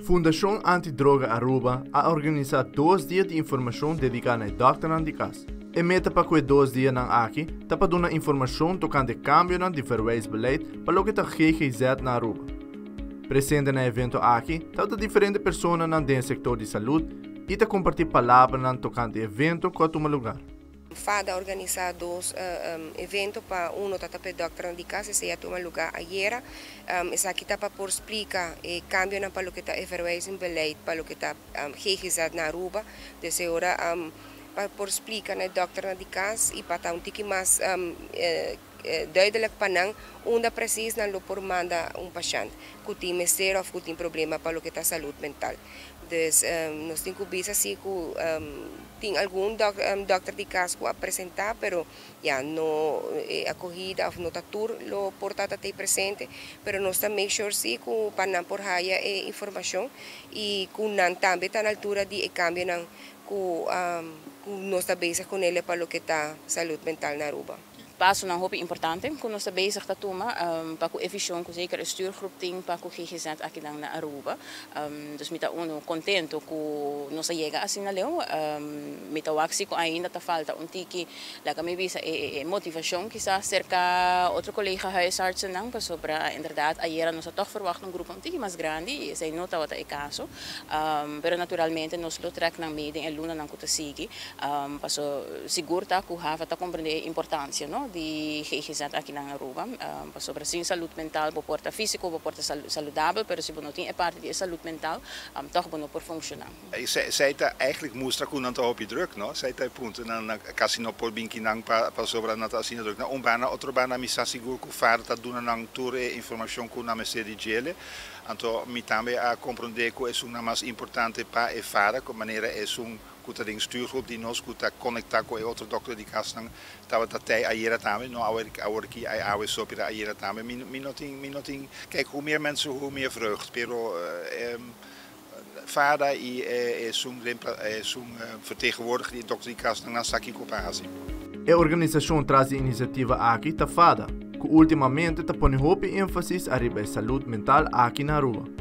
Fundacion Anti Droga Aruba a organisa 2 dia di informacion dedica na dokternan di cas. E meta pa cu e 2 dianan aki ta pa duna informacion tocante cambionan di verwijsbeleid pa loke ta GGZ na Aruba. Presente na e evento aki tabata diferente personanan den e sector di salud y ta comparti palabranan tocante e evento cu a tuma lugar. FADA a organisa 2 evento pa uno ta pa e dokternan di cas, esey a tuma lugar ayera. Esaki ta pa por splica e cambionan pa loke ta e verwijzingbeleid pa loke ta GGZ na Aruba. Dus e ora pa por splica na e dokternan di cas y pa ta un tiki mas duidelijk pa nan unda precies nan lo por manda un pashent cu tin mester of cu tin problema pa loke ta salud mental. Dus nos tin cu bisa si cu tin algun dokter di cas cu a presenta, pero ya no e acogida of no ta tur lo por ta te presente, pero nos ta make sure si cu pa nan por haya e informacion y cu nan tambe ta na altura di e cambionan cu nos ta bezig con ele pa loke ta salud mental na Aruba. Pasonan hopi importante cu nos ta bezig ta tuma pa cu e vision cu zeker e stuurgroep tin pa cu GGZ aki dan na Aruba. Dus mi ta uno contento cu nos a yega asina leu. Mi ta wak si cu ainda ta falta un tiki, laga mi bisa e motivacion kisas cerca otro colega huisartsennan, pasobra inderdaad ayera nos a toch verwacht un grupo un tiki mas grandi y esey no tabata e caso. Pero naturalmente nos lo trek nan mee den e lunanan cu ta sigui. Paso sigur ta cu HAVA ta comprende e importancia, no, di GGZ aki na Aruba. Pasobra sin salud mental bo por ta fisico, bo por ta saludabel, pero si bo no tin e parti di e salud mental, toch bo no por funciona. Esey ta eigenlijk mustra cu nan ta hopi druk, no? Esey ta e punto, nan casi no por bin kinan pasobra nan ta asina druk. Na un banda, otro banda mi sa sigur cu FADA ta duna nan tur e informacion cu nan mester di djele. Anto mi tambe a comprende cu esunnan mas importante pa e FADA, cu manera esun cu ta den stuurgroep di nos, cu ta conecta cu e otro dokter di casnan, tabata tey ayera tambe, no awor, awor ki awe so, pero ayera tambe. Mi, mi no tin, mi no tin, kijk, hoe meer mensen, hoe meer vreugd, pero FADA y esun, esun vertegenwoordiger di dokter di casnan, nan sa kico pa haci. E organisacion tras di iniciativa aki ta FADA, cu ultimamente ta pone hopi enfasis ariba e salud mental aki na Aruba.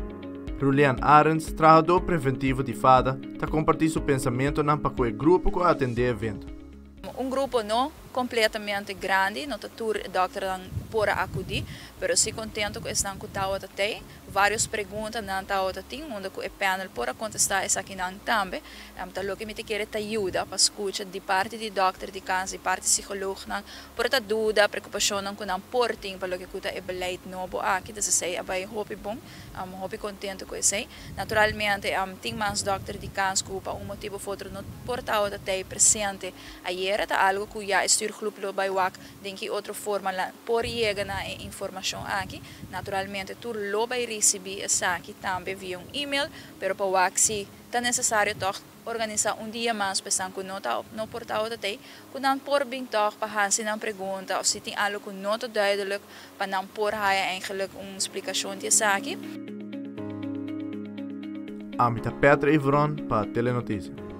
Rulian Arends, trahador preventivo di FADA, ta comparti su pensamentonan pa cu e grupo cu a atende e evento. Un grupo no completamente grandi, no ta tur dokternan por a acudi, pero si contento cu esnan cu tabata tey. Varios preguntanan tabata tin, unda cu e panel por a contesta esakinan tambe. Ta loke mi ta kere ta yuda pa scucha di parti di dokter di cas, di parti psicoloognan, por ta duda, preocupacionnan cu nan por tin pa loke cu ta e beleid nobo aki. Dus esey a bay hopi bon, hopi contento cu esey. Naturalmente, tin mas dokter di cas cu pa un motibo of otro no por tabata tey presente ayera. Ta algo cu ya e stuurgroep lo bay wak den ki otro forma por yega na e informacion aki. Naturalmente, tur lo bay ricibi esaki tambe via un e-mail, pero pa wak si ta necesario toch organisa un dia mas pensando cu no ta no por tabata tey, cu nan por bin toch pa haci nan pregunta of si tin algo cu no ta duidelijk pa nan por haya eigenlijk un explicacion di esaki. Ami ta Petra Evron pa Telenoticia.